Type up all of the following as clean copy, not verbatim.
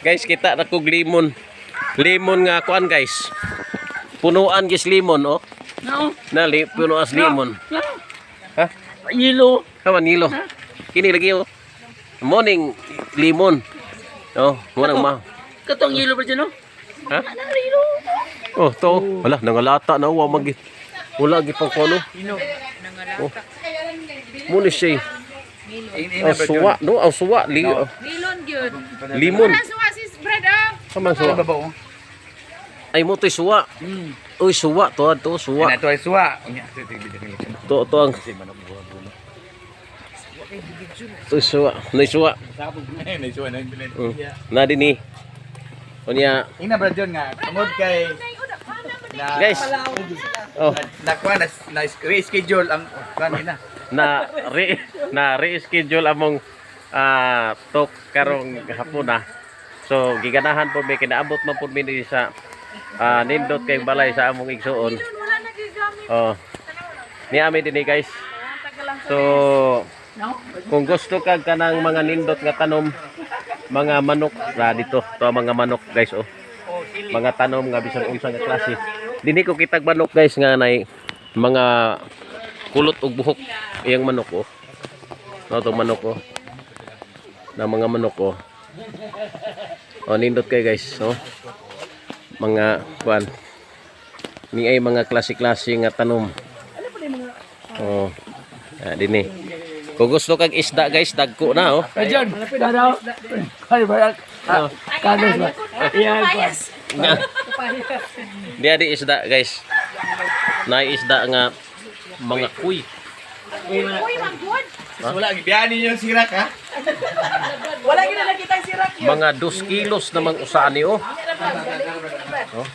Guys, kita na kog limon. Limon nga kuan, guys. Punuan gis limon, oh. No. Na li, punuan sa limon. No. Ha? Yelo. Kaman nilo. Kini lagi, oh. Morning limon. Oh, mo nang ma. Katong yelo ba dyan, no? Ha? Ano yelo? Oh, to. Wala, nangalata na wa mag wala gi pang kuno. Ino. Oh. Mo ni siya. Ang suwa, no? Ang suwa, li, Milon gyud. limon. Wala suwa sis Brad ah. Kaman suwa. Ay mo to'y suwa. Uy, suwa to, to suwa. Ina to ay suwa. To to ang to suwa. Nay suwa. Nay suwa na. Na din ni. Unya, Ina bra John nga tungod kay na guys. Oh, na kuan na, na reschedule ang kuan ina. na reschedule among talk karong hapon na. So giganahan po mi, kinaabot man po mi diri sa nindot kay balay sa among igsuon. Milon wala na gigamit. Oh. Ni ami dinhi, guys. So kung gusto kag kanang mga nindot nga tanom, mga manok na dito, to ang mga manok, guys, oh. Mga tanom nga bisan unsa nga klase. Dinhi ko kitag manok, guys, nga nay mga kulot og buhok iyang manok, oh. No, tong manok, oh. Na mga manok, oh. Oh, nindot kay, guys, oh. Mga kuan. Ni ay mga klase-klase nga tanom. Oh. Ah, dinhi. Kung gusto kag isda, guys, dagko na, oh. Ay, John. Daraw. Ay, ba? Oh. Kanos ba? Iya, Payas. Di adi isda, guys. Na isda nga mga kuy. Uy, man good. Wala gibiyani yung sirak ha. Wala gyud na nakita si Rak. Mga 2 kilos namang usa ni, oh. Oh.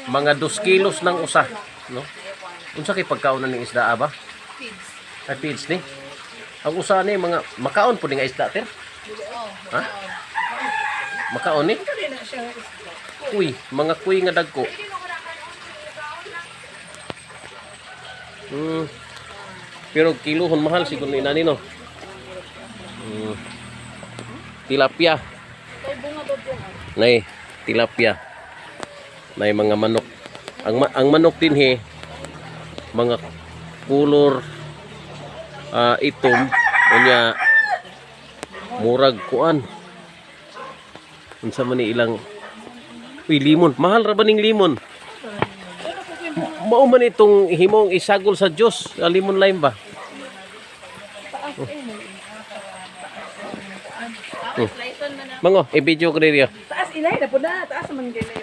Mga 2 kilos ng usa, no? Unsa kay pagkaon na ning isda ba? Feeds. Ay, feeds ni. Ang usa ni mga makaon po ni nga isda, ter. Ha? Makaon ni? Kuy, mga kuy nga dagko. Pero kilohon mahal siguro ni nani, no. Tilapia. Nay, tilapia. Nay mga manok. Ang manok din he mga kulor itom, unya murag kuan. Unsa man ni ilang. Uy, limon. Mahal ra ba ning limon? Mao man itong himong isagol sa Dios, ang limon lime ba? Oh. Oh. Mango, i-video ko diri. Taas inay na po na, taas man gani.